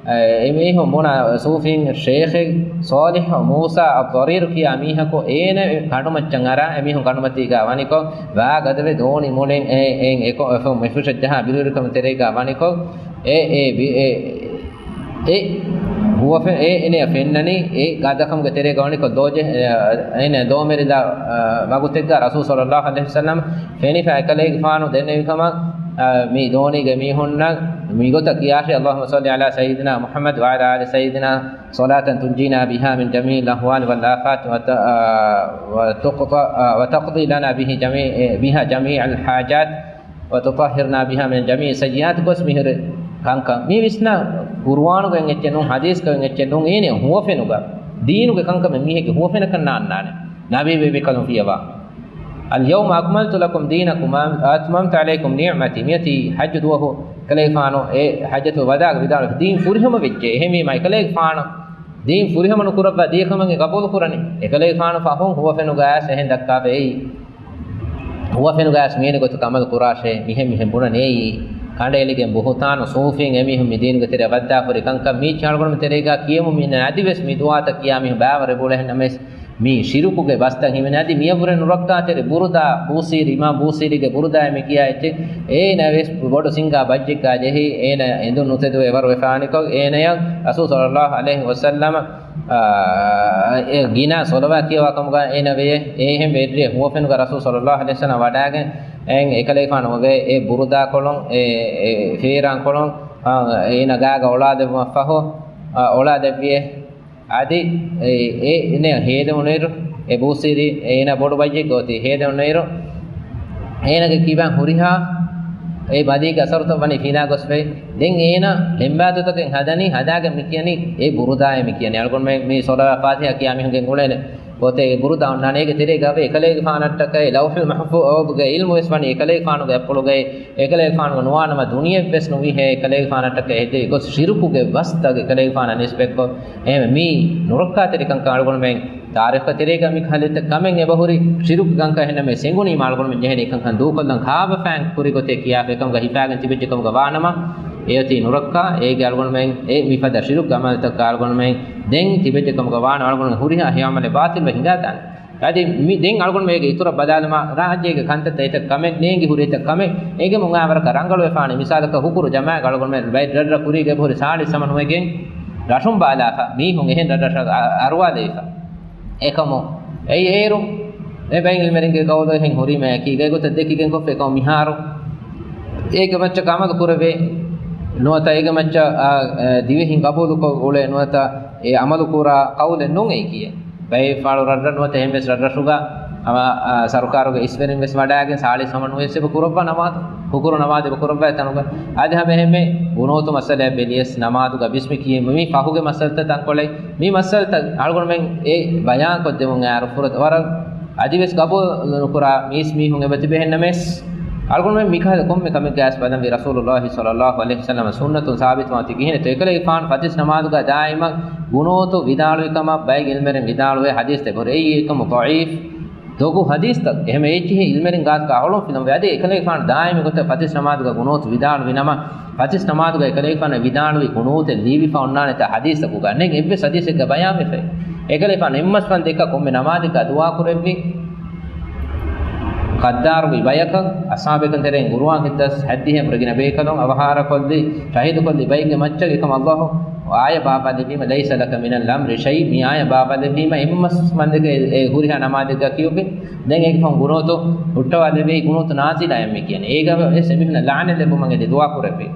އެ، އެމީހުން ބުނާ ޞޫފީން ޝޭޚެއް ޞާލިޙު މޫސާ އައްޟަރީރު ކިޔާ މީހަކު އޭނަ ކަނޑުމައްޗަށް އަރާ އެމީހުން ކަނޑުމަތީގަ ވަނިކޮށް، ވާ ގަދަވެ ދޯނި މުޅިން އެ، އެ، އެކޮށް އެފުން މިފުށަށް ޖަހާ ބިރުވެރިކަމު ތެރޭގަ ވަނިކޮށް، އެ، އެ، ބި، އެ، އެ ހުވަފެ-، އެ އޭނަ ފެންނަނީ، އެ ގަދަކަމުގެ ތެރޭގަ ވަނިކޮށް ދޯޖެ-، އެ، އޭނަ ދޯމެރިލާ، އަ، ވަގުތެއްގަ ރަސޫލު ޞައްލައްލާހު ޢަލައިހި ވަސައްލަމަ ފެނިފަ އެކަލޭގެފާނު ދެންނެވި ކަމަށް، އަ، މި ދޯނީގެ މީހުންނަށް މިގޮތަށް ކިޔާށޭ، اللهم صل على سيدنا محمد وعلى آل سيدنا صلاة تنجينا بها من جميع الأهوال والآفات وت-، އަ، وتقض-، އަ، وتقضي لنا به جميع، بها جميع الحاجات وتطهرنا بها من جميع السيئات ގޮސް މިހިރި ކަންކަން. މި ވިސްނާ ޤުރުއާނުގެ އެއްޗެއް ނޫން، ޙަދީޘްގެ އެއްޗެއް ނޫން، އޭނެ ހުވަފެނުގަ ދީނުގެ ކަންކަމެއް މީހެއްގެ ހުވަފެނަކަށް ނާންނާނެ. ނަބީ ބޭބެ ކަލުން ފިޔަވާ. اليوم أكملت لكم دينكم وأتممت عليكم نعمتي. މިއޮތީ ޙައްޖު ދުވަހު އެކަލޭގެފާނު އެ ޙައްޖަތު ވަދާގެ ވިދާޅު ދީން ފުރިހަމަ ވެއްޖެ. އެހެންވީމަ އެކަލޭގެފާނު ދީން ފުރިހަމަ ނުކުރައްވާ ދިޔަކަމަށް ގަބޫލު ކުރަނީ. އެކަލޭގެފާނު ފަހުން ހުވަފެނުގައި އެހެން ދައްކާފައި. ހުވަފެނުގައި މިހެން ގޮތު ކަމަލު ކުރާށޭ، މިހެން މިހެން ބުނަނޭއީ. ކަނޑައެޅިގެން ބުހުތާނު ސޫފީން އެމީހުން މި ދީނުގެ ތެރެއަށް ވައްދާފަ ހުރި ކަންކަން މީ އަޅުގަނޑުމެން ތެރޭގަ ކިޔަމު މި އަދިވެސް މި ދުޢާތައް ކިޔާ މީހުން ބައިވަރު އެބަ އުޅޭ ނަމަވެސް، މީ ޝިރުކުގެ ބަސްތައް ހިމެނޭ. އަދި މިޔަށްވުރެ ނުރައްކާތެރި ބުރުދާ ބޫސީރި، އިމާމް ބޫސީރީގެ ބުރުދާއޭ މި ކިޔާ އެއްޗެއް، އޭނަ ވެސް ބޮޑު ސިންގާ ބައްޖެއްގާ ޖެހި، އޭނަ އެނދުން ނުތެދުވެ ވަރު ވެފާނިކޮށް، އޭނަޔަށް ރަސޫލު ޞައްލައްލާހު ޢަލައިހި ވަސައްލަމަ، އާ، އެ ގިނަ ޞަލަވާތް ކިޔަވާ ކަމުގަ އޭނަ ވެ، އެހެން ވެއްރިއެއް ހުވަފެނުގަ ރަސޫލު ޞައްލައްލާހު ޢަލައިހި ވަސައްލަމަ ވަޑާގެން، އެ އެކަލޭގެފާނު ވެ، އެ ބުރުދާކޮޅުން، އެ، އެ ފޭރާންކޮޅުން، އާ، އޭނަ ގާގަ އޮޅާދެއްވުމަށްފަހު، އާ، އޮޅާދެއްވިއެ. އަދި އެ، އެ، އޭނަ ހޭލެވުނުއިރު، އެ ބޫސީރި އޭނަ ބޮޑު ބައްޖެއްގަ އޮތީ ހޭލެވުނުއިރު، އޭނަގެ ކިބައިން ހުރިހާ އެ ބަލީގެ އަސަރުތައް ވަނީ ފިނާ ގޮސްފައި. ދެން އޭނަ ޅެންބާތުތަކެއް ހަދަނީ، ހަދާގެން މި ކިޔަނީ އެ ބުރުދާއޭ މި ކިޔަނީ. އަޅުގަނޑުމެން މި ޞަލަވާތް ފާތިޙާ ކިޔާ މީހުންގެ އުޅޭނެ ގޮތެއް އެ ބުރުދާ އޮންނާނެ. އޭގެ ތެރޭގަ އެކަލޭގެފާނަށްޓަކައި ލައުޙުލް މަޙްފޫޡުގެ ޢިލްމު ވެސް ވަނީ އެކަލޭގެފާނުގެ އަތްޕުޅުގައި. އެކަލޭގެފާނުގެ ނުވާނަމަ ދުނިޔެއެއް ވެސް ނުވިހޭ އެކަލޭގެފާނަށްޓަކައި ހެދެވި ގޮސް ޝިރުކުގެ ބަސްތައް އެކަލޭގެފާނަށް ނިސްބަތްކޮށް، އެހެންވެ މީ ނުރައްކާތެރި ކަންކަން އަޅުގަނޑުމެން ތާރީޚުގެ ތެރޭގަ މި ކަހަލަ ކަމެއް އެބަހުރި ޝިރުކު ކަންކަން. އެހެންނަމަވެސް އެނގުނީމާ އަޅުގަނޑުމެން ޖެހޭނީ ކަންކަން ދޫކޮށްލަން ކާބަފައިން ކުރި ގޮތެއް ކިޔާފަ އެކަމުގަ ހިފާގެން ތިބެއްޖެ ކަމުގަ ވާނަމަ، އެއޮތީ ނުރައްކާ. އޭގެ އަޅުގަނޑުމެން އެ މިފަދަ ޝިރުކު ޢަމަލުތަކަށް އަޅުގަނޑުމެން ދެން ތިބެއްޖެ ކަމުގަ ވާނަމަ އަޅުގަނޑުމެން ހުރިހާ ހެޔޮ ޢަމަލެއް ބާޠިލްވެ ހިނގާދާނެ. އަދި މި ދެން އަޅުގަނޑުމެން އޭގެ އިތުރަށް ބަލާލަމާ، ރާއްޖޭގެ ކަންތައްތައް އެތައް ކަމެއް، ނޭނގި ހުރި އެތައް ކަމެއް، އޭގެ މުންގާ ވަރަކަށް ރަނގަޅުވެފާނެ. މިސާލަކަށް ހުކުރު ޖަމާގަ އަޅުގަނޑުމެން ރަށްރަށް ކުރީގެ އެބަހުރި ސާޅީސް ސަމަނުވެގެން ރަށުން ބާލާފަ، މީހުން އެހެން ރަށްރަށަށް އަ-، އަރުވާލެވިފަ. އެކަމު އެއީ އޭރު އެ ބައި ޢިލްމެރިންގެ ގައުލު އެހެން ހުރީމަ އެކީ ގޮތަށް ދެކިގެން ކޮށްފަ. އެކަމު މިހާރު އޭގެ މައްޗަށް ޢަމަލު ކުރެވޭ ނުވަތަ އޭގެ މައްޗަށް، އާ، އާ، ދިވެހިން ގަބޫލުކޮށް އުޅޭ ނުވަތަ އެ ޢަމަލު ކުރާ ޤައުލެއް ނޫން އެއީކީއެއް. ބައެއް ފަހަރު ރަށްރަށް ނުވަތަ އެހެންވެސް ރަށްރަށުގަ ހަމަ، އާ، ސަރުކާރުގެ އިސްވެރިން ވެސް ވަޑާގެން ސާޅީސް ހަމަ ނުވެސް އެބަ ކުރައްވާ ނަމާދު، ހުކުރު ނަމާދު އެބަ ކުރައްވާ ތަނުގަ. އަދި ހަމަ އެހެންމެ ގުނޫތު މައްސަލައެއް ބެލިޔަސް ނަމާދުގަ ބިސްމި ކިޔެން މި ފަހުގެ މައްސަލަތައް ތަންކޮޅެއް. މި މައްސަލަތައް އަޅުގަނޑުމެން އެ ބަޔާންކޮށްދެމުން އައިރު ފުރަތަ ވަރަށް އަދިވެސް ގަބޫލު ނުކުރާ މީސް މީހުން އެބަ ތިބެ ހެންނަމެސް، އަޅުގަނޑުމެން މިކަހަލަ ކޮންމެ ކަމެއްގައިސް ބަލަންވީ ރަސޫލުﷲ ޞައްލައްލާހު ޢަލައިހި ވަސައްލަމަ ސުންނަތުން ސާބިތުވާން ތި ކިހިނެއްތޯ. އެކަލޭގެފާނު ފަތިސް ނަމާދުގަ ދާއިމަށް ގުނޫތު ވިދާޅުވި ކަމަށް ބައެއް ޢިލްމެރެން ވިދާޅުވޭ ޙަދީޘް ދެބަހުރި. އެއީ އެކަމު ޟަޢީފް. ދޮގު ޙަދީޘްތައް އެހެން އެއްޗިހި ޢިލްމެރިން ގާތުގަ އަހުޅުން ފިލަންވޭ. އަދި އެކަލޭގެފާނު ދާއިމީ ގޮތަށް ފަތިސް ނަމާދުގަ ގުނޫތު ވިދާޅުވި ނަމަ، ފަތިސް ނަމާދުގަ އެކަލޭގެފާނު ވިދާޅުވި ގުނޫތެއް ލިޔެވިފަ އޮންނާނެތާ ޙަދީޘްތަކުގަ؟ ނެތް އެއްވެސް ޙަދީޘެއްގަ ބަޔާންވެފައެއް. އެކަލޭގެފާނު އެއްމަސް ފަންދެއްކަ ކޮންމެ ނަމާދެއްގަ ދުޢާ ކުރެއްވި ޤައްދާރުވި ބަޔަކަށް، އަޞްޙާބެކުން ތެރެއިން ޤުރުއާން ހިތްދަސް ހައްދިހަ ބުރެގިނަ ބޭކަލުން އަވަހާރަކޮށްލި، ޝަހީދުކޮށްލި ބައެއްގެ މައްޗަށް އެކަމަށް ﷲ އާޔަތް ބާވާލެއްވީމަ، "لَيْسَ لَكَ مِنَ الْأَمْرِ شَيْءٌ" މި އާޔަތް ބާވާލެއްވީމަ، އެއްމަސް ފަންދެއްގަ އެ، އެ ހުރިހާ ނަމާދެއްގަ ކިޔުއްވި. ދެން އޭގެ ފަހުން ގުނޫތު ހުއްޓަވާލެއްވި، ގުނޫތު ނާޒިލާ އެންމެ ކިޔަނީ. އޭގަ ވެސް އެމީހުންނަށް ލަޢުނަތް ލެއްވުމަށް އެދި ދުޢާ ކުރެއްވި.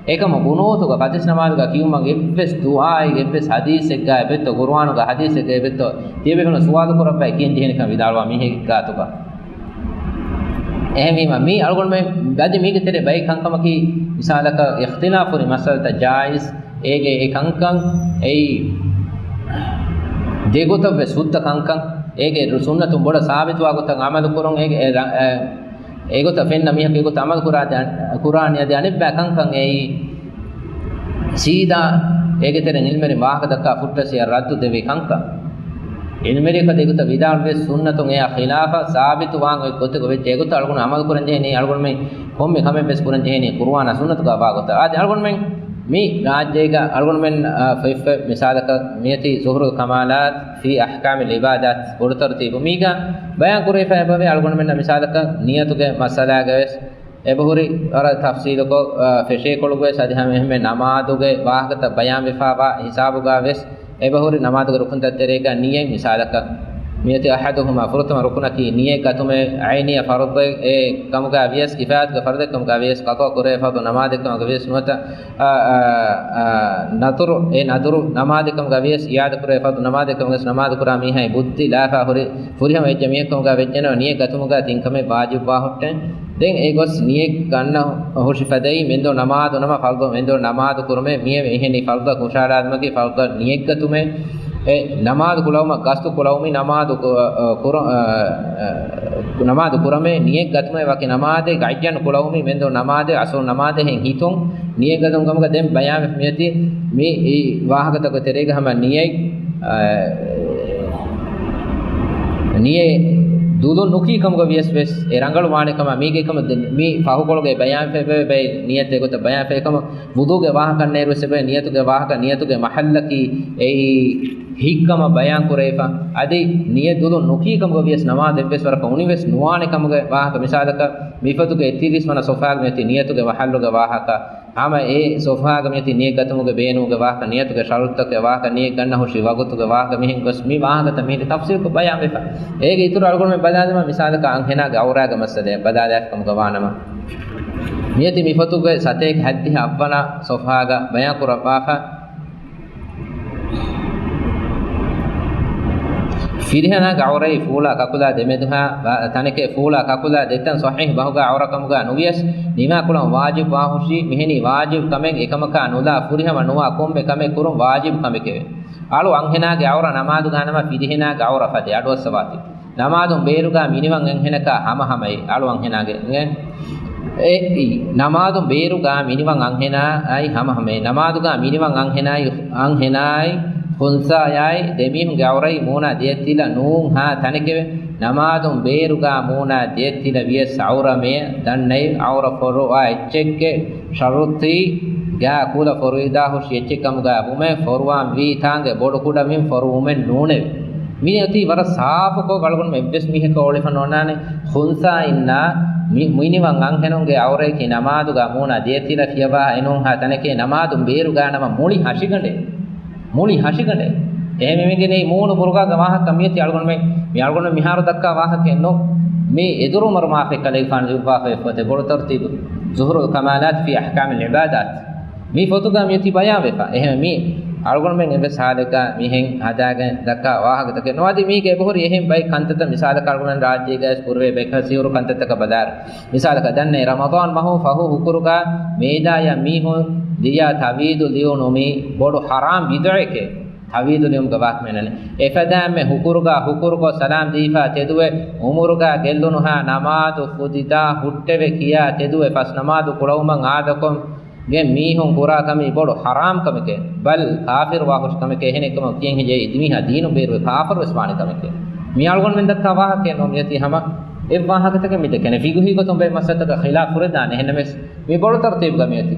އެކަމު ގުނޫތުގަ ފަތިސް ނަމާދުގަ ކިޔުމަށް އެއްވެސް ދުޢާއެއް އެއްވެސް ޙަދީޘެއްގަ އެބެއްތޯ، ޤުރުއާނުގަ ޙަދީޘެއްގަ އެބެއްތޯ، ތިޔަބޭފުޅުން ސުވާލު ކުރައްވައި ކިޔަން ޖެހެނިކަން ވިދާޅުވާ މީހެއް ގާތުގަ. އެހެންވީމަ، މީ އަޅުގަނޑުމެން އަދި މީގެ ތެރޭ ބައެއް ކަންކަމަކީ، މިސާލަކަށް އިޚްތިލާފު ހުރި މައްސަލަތައް ޖާއިޒް، އޭގެ އެ ކަންކަން އެއީ ދެގޮތަށް ވެސް ހުއްދަ ކަންކަން، އޭގެ ސުންނަތުން ބޮޑަށް ސާބިތުވާ ގޮތަށް އަމަލު ކުރުން، އޭގެ އެ ރަ-، އެ، އެގޮތަށް ފެންނަ މީހަކު އެގޮތަށް އަމަލު ކުރާ ދެ-، ކުރާނީ އަދި އަނެއްބައި ކަންކަން އެއީ ސީދާ އޭގެ ތެރެއިން އިލްމެރިން ވާހަކަ ދައްކާ ފުއްޓަސް އެއަށް ރައްދު ދެވި ކަންކަން. އިލްމެރިޔަކަށް އެގޮތަށް ވިދާޅުވިޔަސް ސުންނަތުން އެއާ ޚިލާފަށް ސާބިތުވާން އޮތް ގޮތެއް ވެއްޖެ އެގޮތަށް އަޅުގަނޑު އަމަލު ކުރަން ޖެހޭނީ، އަޅުގަނޑުމެން ކޮންމެ ކަމެއް ވެސް ކުރަން ޖެހޭނީ ޤުރުއާނާ ސުންނަތުގަ ވާ ގޮތަށް. އާދެ، އަޅުގަނޑުމެން މި ރާއްޖޭގަ އަޅުގަނޑުމެން، އާ، ފޮތް ފޮތް މިސާލަކަށް މިއޮތީ ޒުހުރުލް ކަމާލާތް ފީ އަޙްކާމިލް ޢިބާދާތް ބޮޑު ތަރުތީބު މީގަ ބަޔާން ކުރެވިފަ އެބަވޭ. އަޅުގަނޑުމެންނަށް މިސާލަކަށް ނިޔަތުގެ މައްސަލާގަ ވެސް އެބަހުރި ވަރަށް ތަފްސީލުކޮށް، އާ، ފެށޭކޮޅުގަވެސް އަދި ހަމަ އެހެންމެ ނަމާދުގެ ވާހަކަތައް ބަޔާންވެފަވާ ހިސާބުގަ ވެސް އެބަހުރި ނަމާދުގެ ރުކުންތައް ތެރޭގަ ނިޔަތް މިސާލަކަށް މިއޮތީ އަޙަދުހުމާ ފުރަތަމަ ރުކުނަކީ ނިޔަތް ގަތުމެއް ޢައިނީ ފަރުޟެއް އެ ކަމުގަ ވިޔަސް ކިފާޔަތުގެ ފަރުޟެއް ކަމުގަ ވިޔަސް ޤަޟާ ކުރެވޭ ފަރުޟު ނަމާދެއް ކަމުގަ ވިޔަސް ނުވަތަ، އާ، އާ، އާ، ނަދުރު، އެ ނަދުރު ނަމާދެއް ކަމުގަ ވިޔަސް އިޢާދަ ކުރެވޭ ފަރުޟު ނަމާދެއް ކަމުގަ ވިޔަސް ނަމާދު ކުރާ މީހާއި ބުއްދި ލާފާ ހުރި ފުރިހަމަ ވެއްޖެ މީހެއް ކަމުގަ ވެއްޖެނަމަ ނިޔަތް ގަތުމުގަ ތިން ކަމެއް ވާޖިބުވާ ހުއްޓެން. ދެން އެ ގޮސް ނިޔަތް ގަންނަ ހުށި ފަދައިން މެންދުރު ނަމާދު ނަމަ ފަރުޟު މެންދުރު ނަމާދު ކުރުމެއް މިއެ އެހެނީ ފަރުޟަށް ހުށަހަޅާލުމަކީ ފަރުޟަށް ނިޔަތް ގަތުމެއް. އެ ނަމާދު ކުޅައުމަށް ގަސްތު ކުޅައުމީ ނަމާދު ކު-، އަ، ކުރު-، އަ، އަ، ނަމާދު ކުރަމޭ ނިޔަތް ގަތުމޭ ވަކި ނަމާދެއް ގައްޔަން ކުޅައުމީ މެންދުރު ނަމާދެއް އަސުލު ނަމާދެއް ހެން ހިތުން ނިޔަތް ގަތުން ކަމުގަ ދެން ބަޔާންވެފަ މިއޮތީ މި އި ވާހަކަތަކުގެ ތެރޭގަ ހަމަ ނިޔަތް، އަ، ނިޔަތް ދުލުން ނުކީ ކަމުގަ ވިޔަސް ވެސް އެ ރަނގަޅު ވާނެ ކަމަށް މީގެ ކަމަށް ދެ-، މި ފަހުކޮޅުގައި ބަޔާންވެފަ އެބައި ނިޔަތް އެގޮތަށް ބަޔާންވެފަ އެކަމަށް ވުޟޫގެ ވާހަކަ ނޭރުވެސް އެބައި ނިޔަތުގެ ވާހަކަ، ނިޔަތުގެ މަޙައްލަކީ އެއީ ހިތްކަމަށް ބަޔާން ކުރެވިފަ. އަދި ނިޔަތް ދުލުން ނުކީ ކަމުގަ ވިޔަސް ނަމާދެއްވެސް ވަރަކަށް އުނިވެސް ނުވާނެ ކަމުގެ ވާހަކަ. މިސާލަކަށް މިފޮތުގެ އެއްތިރީސް ވަނަ ޞޮފްޙާގަ މިއޮތީ ނިޔަތުގެ މަޙައްލުގެ ވާހަކަ. ހަމަ އެ ޞޮފްޙާގަ މިއޮތީ ނިޔަތް ގަތުމުގެ ބޭނުމުގެ ވާހަކަ، ނިޔަތުގެ ޝަރުޠުތަކުގެ ވާހަކަ، ނިޔަތް ގަންނަ ހުށި ވަގުތުގެ ވާހަކަ، މިހެން ގޮސް މި ވާހަކަތައް މީގެ ތަފްޞީލުކޮށް ބަޔާންވެފަ. އޭގެ އިތުރު އަޅުގަނޑުމެން ބަލާލީމަ މިސާލަކަށް އަންހެނާގެ އައުރާގެ މައްސަލައެއް ބަލާލާފި ކަމުގަ ވާނަމަ، މިއޮތީ މި ފޮތުގެ ސަތޭކަ ހައްދިހަ އަށްވަނަ ޞޮފްޙާގަ ބަޔާން ކުރައްވާފަ. ފިރިހެނާގެ އައުރައީ ފޫޅާ ކަކުލާ ދެމެދުހާ ވަ-، ތަނެކޭ. ފޫޅާ ކަކުލާ ދެތަން ޞަޙީޙު ބަހުގަ އައުރަ ކަމުގަ ނުވިޔަސް، ނިމާކުޅަން ވާޖިބު ވާހުށީ، މިހެނީ ވާޖިބު ކަމެއް އެކަމަކާ ނުލާ ފުރިހަމަ ނުވާ ކޮންމެ ކަމެއް ކުރުން ވާޖިބު ކަމެކެވެ. އަޅު އަންހެނާގެ އައުރަ ނަމާދު ގާނަމަ ފިރިހެނާގެ އައުރަ ފަދަ އަޑުއައްސަވާތީ. ނަމާދުން ބޭރުގާ މިނިވަން އަންހެނަކާ ހަމަހަމައި އަޅު އަންހެނާގެ އެ، އެ، ނަމާދުން ބޭރުގާ މިނިވަން އަންހެނާއާއި ހަމަހަމައި. ނަމާދުގާ މިނިވަން އަންހެނާއި، އަންހެނާއި ޚުންސާޔާއި ދެމީހުންގެ އައުރައީ މޫނާ ދެއަތްތިލަ ނޫން ހާ ތަނެކެވެ. ނަމާދުން ބޭރުގާ މޫނާ ދެއަތްތިލަ ވިޔަސް އައުރަ މެޔަށް ދަންނައި އައުރަ ފޮރުވާ އެއްޗެއްގެ ޝަރުޠީ ގާ ކުލަ ފޮރުވިދާ ހުށި އެއްޗެއް ކަމުގާ ވުމެ ފޮރުވާން ވީ ތާނގެ ބޮޑު ކުޑަމިން ފޮރުވުމެއް ނޫނެވެ. މިއޮތީ ވަރަށް ސާފުކޮށް އަޅުގަނޑު އެއްވެސް މީހަކަށް އޮޅިފަ ނޯންނާނެ. ޚުންސާއިންނާ މި-، މިނިވަން އަންހެނުންގެ އައުރައަކީ ނަމާދުގާ މޫނާ ދެއަތްތިލަ ފިޔަވާ އެނޫން ހާ ތަނެކޭ ނަމާދުން ބޭރުގާނަމަ މުޅި ހަށިގަނޑެއް. މުޅި ހަށިގަނޑެއް. އެހެންވެގެން އެއީ މޫނު ބުރުގާގެ ވާހަކަ މިއޮތީ އަޅުގަނޑުމެން، މި އަޅުގަނޑު މިހާރު ދައްކާ ވާހަކައެއް ނޫން. މި އެދުރު އުމަރު މާފައިކަލޭގެފާނު ލިޔުއްވާފައި ފޮތެއް ބޮޑު ތަރުތީބު ޒުހުރުލް ކަމާލާތް ފީ އަޙްކާމިލް ޢިބާދާތް. މި ފޮތުގަ މިއޮތީ ބަޔާންވެފަ. އެހެން މި އަޅުގަނޑުމެން އެއްވެސް ހާލެއްގަ މިހެން ހަދާގެން ދައްކާ ވާހަކަތަކެއް ނުވަތަ މީގެ އެބަހުރި އެހެން ބައެއް ކަންތައްތައް މިސާލަކަށް އަޅުގަނޑު ރާއްޖޭގައި ކުރެވޭ ބައެއް ސިހުރު ކަންތައްތަކަށް ބަލާއިރު. މިސާލަކަށް ދަންނައި ރަމަޟާން މަހު ފަހު ހުކުރުގަ މޭދާޔަށް މީހުން ލިޔާ ތަވީދު ލިޔުނު މީ ބޮޑު ޙަރާމް ބިދުޢައެކޭ. ތަވީދު ލިޔުމުގެ ވާހަކަ މިއަންނަނީ. އެފަދައިންމެ ހުކުރުގަ ހުކުރުކޮށް ސަލާމް ދީފާ ތެދުވެ، އުމުރުގަ ގެއްލުނުހާ ނަމާދު ފުދިދާ ހުއްޓެވެ ކިޔާ ތެދުވެ ފަސް ނަމާދު ކުޅައުމަށް އާދަކޮށް ގެ މީހުން ކުރާ ކަމީ ބޮޑު ޙަރާމް ކަމެކޭ. ބަލް ކާފިރު ވާ ހުށި ކަމެކޭ. އެހެނެއްކަމަށް ކިޔަން ހެއްޔޭ އެދިމީހާ ދީނުން ބޭރުވެ ކާފަރުވެސް ވާނެ ކަމެކޭ. މި އަޅުގަނޑުމެން ދައްކާ ވާހަކައެއް ނޫން. މިއޮތީ ހަމަ އެއް ވާހަކަތަކެއް މި ދެކެނެ. ފިޤުހީ ގޮތުން ބައެއް މައްސަލަތަކަށް ޚިލާފް ހުރެދާނެ. އެހެންނަމަވެސް މި ބޮޑު ތަރުތީބުގަ މިއޮތީ.